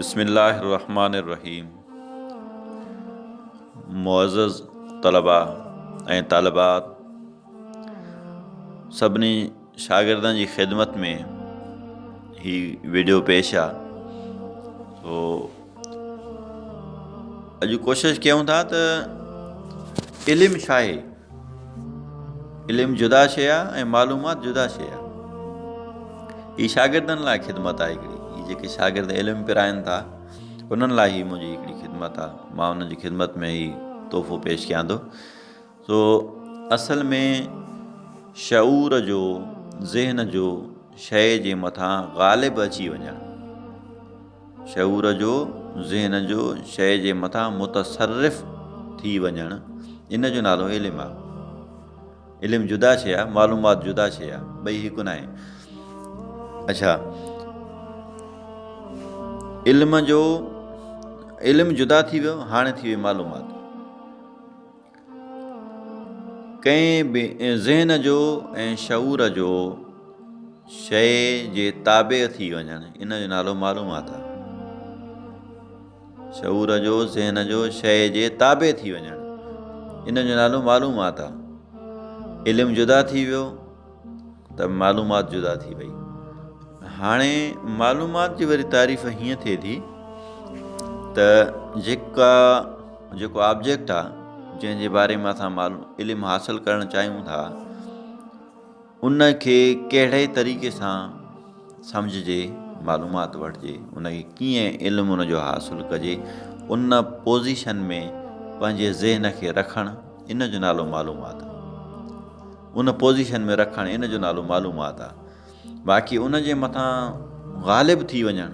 بسم الله الرحمٰن الرحيم معزز طلبا ۽ طالبات سڀني شاگردن جي خدمت ۾ هي ويڊيو پيش آ سو اڄ ڪوشش ڪيون ٿا ته علم ڇا آهي علم جدا شيء آهي ۽ معلومات جدا شيء آهي. هي شاگردن لاء خدمت آهي هڪڙي. هي جيڪي شاگرد علم پرائن ٿا انهن لاء هي منهنجي هڪڙي خدمت آهي. مان انهن جي خدمت ۾ هي تحفو پيش ڪيان ٿو. سو اصل ۾ شعور جو ذهن جو شيء جي مٿان غالب اچي وڃڻ. شعور جو، ذهن جو، شيء جي مٿان متصرف ٿي وڃڻ، ان جو نالو علم آهي. علم جدا شيء آهي، معلومات جدا شيء آهي، ٻئي هڪ ناهي. اڇا علم جو علم جدا ٿي ويو، هاڻي ٿي وئي معلومات. ڪنهن به ذهن جو ۽ شعور جو شيء جي تابع ٿي وڃڻ ان جو نالو معلومات آهي. شعور جو ذهن جو شيء جي تابع ٿي وڃڻ ان جو نالو معلومات آهي. علم جدا ٿي ويو ته معلومات جدا ٿي وئي. هاڻي معلومات جي وري تعريف هيئن ٿئي ٿي ته جيڪا جيڪو آبجيڪٽ آ جنهن جي باري ۾ اسان معلوم علم حاصل ڪرڻ چاهيون ٿا ان کي ڪهڙي طريقي سان سمجهجي معلومات وٺجي ان کي ڪيئن علم ان جو حاصل ڪجي ان پوزيشن ۾ پنهنجي ذهن کي رکڻ ان جو نالو معلومات آ ان پوزيشن ۾ رکڻ ان جو نالو معلومات آ باقي ان جي مٿان غالب ٿي وڃڻ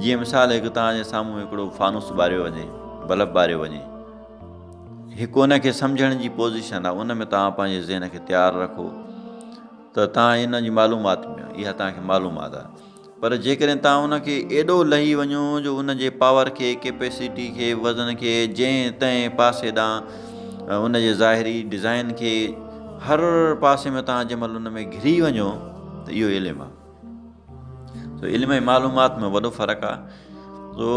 جيئن مثال هڪ توهان جي سامهون هڪڙو فانوس ٻاريو وڃي بلب ٻاريو وڃي هڪ ان کي سمجهڻ جي پوزيشن آ ان ۾ توهان پنهنجي ذهن کي تيار رکو ته توهان ان جي معلومات ۾ اها توهان کي معلومات آ پر جيڪڏهن توهان ان کي ايڏو لهي وڃو جو ان جي پاور کي، ڪيپيسٽي کي، وزن کي، جنهن تنهن پاسي ڏانهن ان جي ظاهري ڊزائن کي هر پاسي ۾ توهان جنهن مهل ان ۾ گهري وڃو ته اهو علم آهي. سو علم ۽ معلومات ۾ وڏو فرق آهي. سو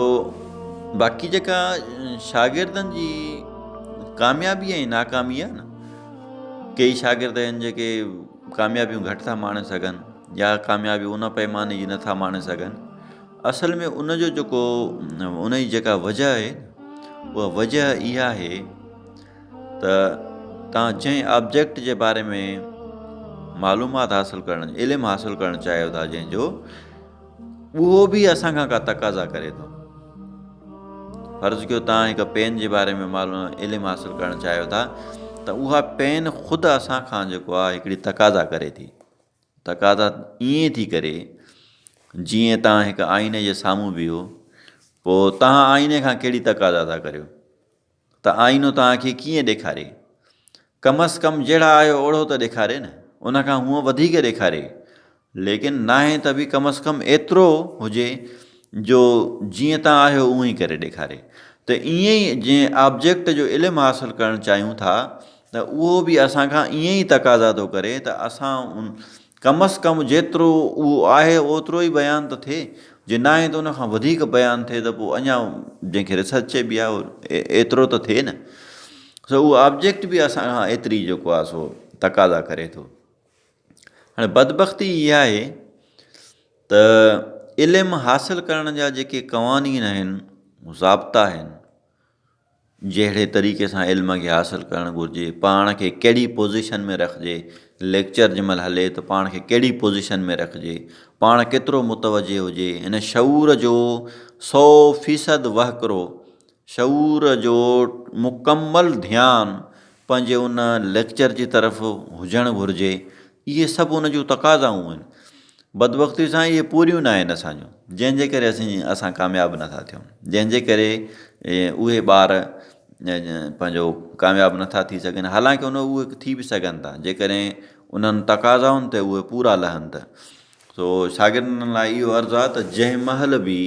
باقي جيڪا شاگردن جي ڪاميابي ۽ ناڪامي آهي نه ڪيئي شاگرد آهن جيڪي ڪاميابيون گهٽ ٿا ماڻي سگهن يا ڪاميابي ان پيماني جي نٿا ماڻي سگهن اصل ۾ ان جو جيڪو ان جي جيڪا وجه آهي اها وجه اها آهي ته تان جنهن آبجيڪٽ جي باري ۾ معلومات حاصل ڪرڻ علم حاصل ڪرڻ چاهيو ٿا جنهن جو اهو به اسان کان ڪا تقاضا ڪري ٿو فرض ڪيو تان هڪ پين جي باري ۾ معلوم علم حاصل ڪرڻ چاهيو ٿا ته اها پين خود اسان کان جيڪو آهي هڪڙي تقاضا ڪري ٿي تقاضا ائين ٿي ڪري جيئن توهان هڪ آئيني جي سامهون بيهو پوء توهان آئيني کان ڪهڙي تقاضا ٿا ڪريو ته آئينو توهان کي ڪيئن ڏيکاري ڪم از ڪم جهڙا آهيو اوڙو ته ڏيکاري نه ان کان هونء وڌيڪ ڏيکاري ليڪن ناهي ته به ڪم از ڪم ايترو هجي جو جيئن توهان آهيو اونئن ئي ڪري ڏيکاري ته ائين ئي جنهن آبجيڪٽ جو علم حاصل ڪرڻ چاهيون ٿا ته اهو به اسان کان ائين ئي تقاضا ٿو ڪري ته اسان ان ڪم از ڪم جيترو اهو آهي اوترو ئي بيان ته ٿئي جي ناهي ته ان کان وڌيڪ بيان ٿئي ته پوء اڃا جنهن کي ريسرچ چئبي آهي ايترو ته ٿئي نه سو اهو آبجيڪٽ به اسان کان ايتري جيڪو آهي سو تقاضا ڪري ٿو هاڻي بدبختي اها آهي ته علم حاصل ڪرڻ جا جيڪي قوانين آهن ضابطا آهن جهڙي طريقي سان علم کي حاصل ڪرڻ گهرجي پاڻ کي ڪهڙي پوزيشن ۾ رکجي ليڪچر جنهن مهل هلي ته پاڻ کي ڪهڙي پوزيشن ۾ رکجي پاڻ ڪيترو متوجه هجي هن شعور جو سو فيصد وهڪرو شعور جو مڪمل ڌيان پنهنجي ان ليڪچر جي طرف هجڻ گهرجي. اهي سڀ ان جون تقاضائون آهن. بدبختي سان اهي پوريون نه آهن اسان جون جنهن جي ڪري اسين اسان ڪامياب نٿا ٿيون جنهن جي ڪري اهي ٻار پنهنجو ڪامياب نٿا ٿي سگهن حالانڪه ان اهي ٿي به سگهن ٿا جيڪڏهن انهن تقاضائن تي اهي پورا لهن ته سو شاگردن لاء اهو عرض آهي ته جنهن مهل به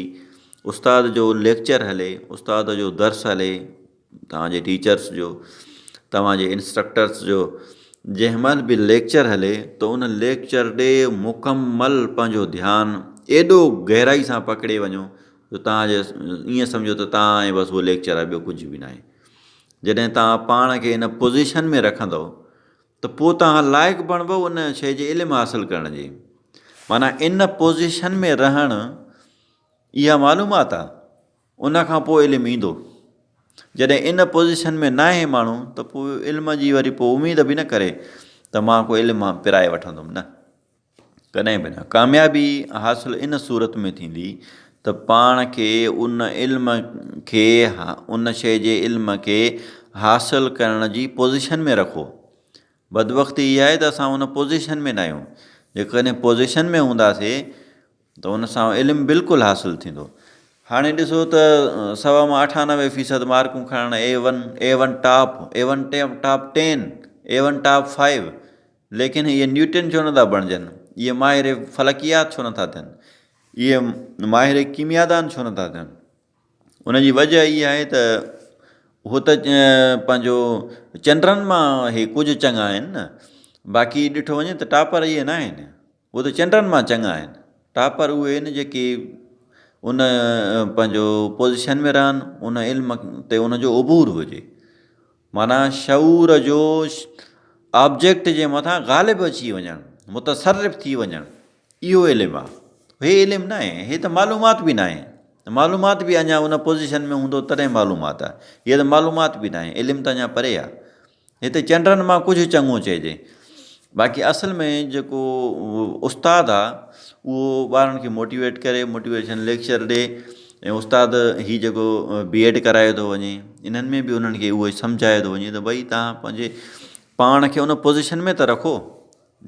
استاد جو ليڪچر هلي، استاد جو درس هلي، توهان جي ٽيچرس جو، توهان جي انسٽرڪٽرس جو جنهن مهل به ليڪچر هلي ته ان ليڪچر ڏي مڪمل پنهنجو ڌيان ايڏو گهرائي سان پڪڙي وڃو جو توهان جي ائين سمجهو ته توهان ۽ بس اهو ليڪچر آهي ٻيو ڪجهه به ناهي. جڏهن توهان پاڻ کي ان پوزيشن ۾ رکندؤ ته پوء توهان لائق بڻبو ان شيء جي علم حاصل ڪرڻ جي. معنيٰ ان پوزيشن ۾ رهڻ اها معلومات آهي. ان کان پوء علم ايندو. جڏهن ان پوزيشن ۾ ناهي ماڻهو ته پوء علم جي وري پوء اميد به نه ڪري ته مان ڪو علم پرائي وٺندم نه. ڪڏهن به نه. ڪاميابي حاصل ان صورت ۾ ٿيندي ته پاڻ کي ان علم کي ان شيء جي علم کي حاصل ڪرڻ جي پوزيشن ۾ رکو. بدبختي اها آهي ته اسان ان پوزيشن ۾ نه آهيون. جيڪڏهن پوزيشن ۾ هونداسي ته ان سان علم بلڪل حاصل ٿيندو. هاڻي ڏسو ته سوا مان 98 فيصد مارڪون کڻڻ A one, A one top, A one top ten, A one top five ليڪن اهي نيوٽن ڇو نٿا بڻجن؟ اهي ماهر فلڪيات ڇو نٿا ٿين؟ اهي ماهر ڪيميادان ڇو نٿا ٿين؟ ان جي وجه اها آهي ته هو ته پنهنجو چنڊن مان هي ڪجهه چڱا آهن نه باقي ڏٺو وڃي ته ٽاپر اهي نه آهن هو ته چنڊن مان چڱا آهن ٽاپر اهي آهن جيڪي ان پنهنجو پوزيشن ۾ رهن ان علم تي ان جو عبور هجي معنيٰ شعور جو آبجيڪٽ جي مٿان غالب اچي وڃڻ، متصرف ٿي وڃڻ، اهو علم آهي. هي علم ناهي، هي ته معلومات به ناهي. معلومات به اڃا ان پوزيشن ۾ هوندو تڏهن معلومات آهي. هيء ته معلومات به ناهي، علم ته اڃا پري آهي. هتي چنڊن مان ڪجهه چڱو چئجي. باقي اصل ۾ جيڪو استاد آ اهو ٻارن کي موٽيويٽ ڪري موٽيويشن ليڪچر ڏي ۽ استاد هي جيڪو بي ايڊ ڪرايو ٿو وڃي انهن ۾ به انهن کي اهو سمجهايو ٿو وڃي ته ڀئي توهان پنهنجي پاڻ کي ان پوزيشن ۾ ته رکو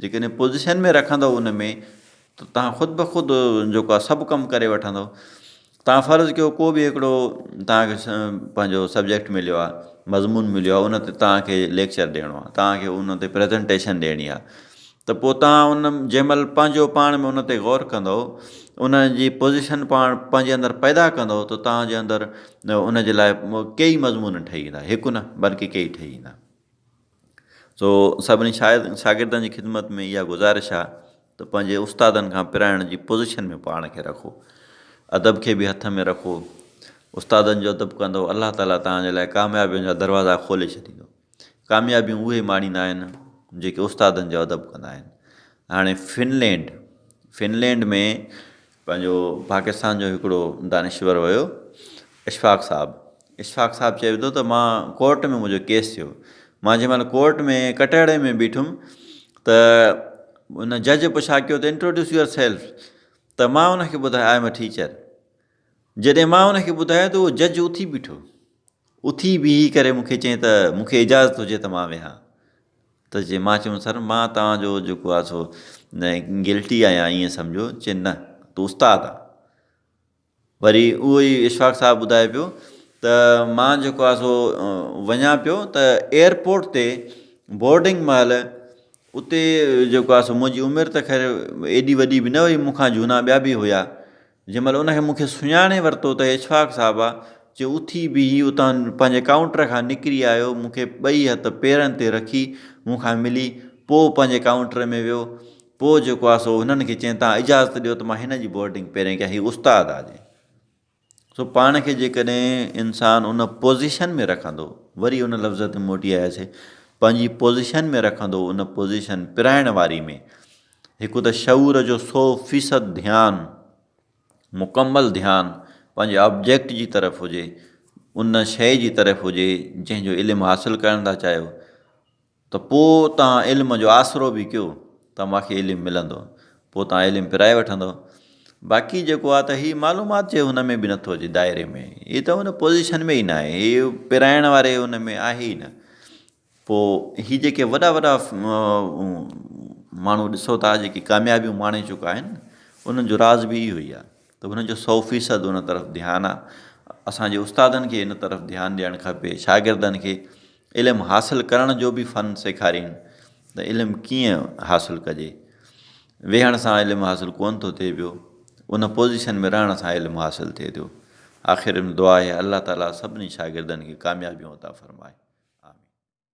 جيڪڏهن پوزيشن ۾ رکندو ان ۾ ته توهان خود بخود جيڪو آهي سڀ ڪم ڪري وٺندو. توهان فرض ڪيو ڪو به هڪڙو توهان کي پنهنجو سبجيڪٽ مليو آهي مضمون مليو آهي ان تي توهان کي ليڪچر ڏيڻو آهي توهان کي ان تي پريزنٽيشن ڏيڻي آهي ته پوء توهان ان جنهن مهل پنهنجو پاڻ ۾ ان تي غور ڪندو ان جي پوزيشن پاڻ پنهنجي اندر پيدا ڪندو ته توهان جي اندر ان جي لاء ڪيئي مضمون ٺهي ايندا هڪ نه بلڪه ڪيئي ٺهي ايندا. سو سڀني شاگردن جي خدمت ۾ اها گذارش آهي ته پنهنجي استادن کان پرائڻ جي پوزيشن ۾ پاڻ کي رکو ادب کي به هٿ ۾ رکو استادن جو ادب ڪندو الله تعاليٰ توهان جي لاء ڪاميابين جا دروازا کولي ڇڏيندو ڪاميابيون اهي ماڻيندا آهن جيڪي استادن جو ادب ڪندا آهن هاڻي فنلينڊ فنلينڊ ۾ پنهنجو پاڪستان جو هڪڙو دانشور هيو اشفاق صاحب اشفاق صاحب چئي ٿو ته مان ڪورٽ ۾ منهنجو ڪيس ٿيو مان جنهن مهل ڪورٽ ۾ ڪٽهڙي ۾ بيٺم ته ان جج پڇا ڪيو ته انٽروڊيوس your self ته مان ان کي ٻڌايو I M a teacher جڏهن مان ان کي ٻڌايو ته اهو جج اٿي بيٺو اٿي بيهي ڪري مون کي چيائين ته مون کي اجازت هجي ته مان ويهان ته چي مان چيم سر مان توهان جو جيڪو آهي سو گلٽي آهيان ائين سمجهو چي نه تون استاد آن وري اهو ئي اشفاق صاحب ٻڌائي پيو ته مان جيڪو آهي سو وڃان پيو ته ايئرپورٽ تي بورڊنگ مهل اتي جيڪو آهي سو منهنجي عمر ته خير ايڏي وڏي به نه هئي مون کان جهونا ٻيا به هيا جنهن مهل ان کي مون کي سڃاڻي ورتو ته اشفاق صاحب آ، چي اٿي بيهي اتان پنهنجي ڪائونٽر کان نڪري آيو، مون کي ٻئي هٿ پيرن تي رکي مون کان ملي، پوء پنهنجي ڪائونٽر ۾ ويو، پوء جيڪو آ سو هنن کي چيائين توهان اجازت ڏيو ته مان هن جي بورڊنگ پهرين ڪيان، هي استاد آ جي. سو پاڻ کي جيڪڏهن انسان ان پوزيشن ۾ رکندو، وري ان لفظ تي موٽي آياسي، پنهنجي پوزيشن ۾ رکندو، ان پوزيشن پرائڻ واري ۾، هڪ ته شعور جو سو فيصد ڌيان، مڪمل ڌيان پنهنجي آبجيڪٽ جي طرف هجي، ان شيء جي طرف هجي جنهن جو علم حاصل ڪرڻ ٿا چاهيو ته پوء توهان علم جو آسرو به ڪيو ته مان کي علم ملندو پوء توهان علم پرائي وٺندو باقي جيڪو آهي ته هي معلومات جي هن ۾ به نٿو اچي دائري ۾ هي ته ان پوزيشن ۾ ئي ناهي هي پرائڻ واري ان ۾ آهي ئي نه پوء هي جيڪي وڏا وڏا ماڻهو ڏسو ٿا جيڪي ڪاميابيون ماڻي چڪا آهن انهن جو راز به اهو ئي آهي ته انهن جو سو فيصد ان طرف ڌيان آهي اسانجي استادن کي ان طرف ڌيان ڏيڻ کپي شاگردن کي علم حاصل ڪرڻ جو به فن سيکارين ته علم ڪيئن حاصل ڪجي ويهڻ سان علم حاصل ڪونه ٿو ٿئي پيو ان پوزيشن ۾ رهڻ سان علم حاصل ٿئي ٿو آخر ۾ دعا آهي الله تعاليٰ سڀني شاگردن کي ڪاميابيون عطا فرمائي.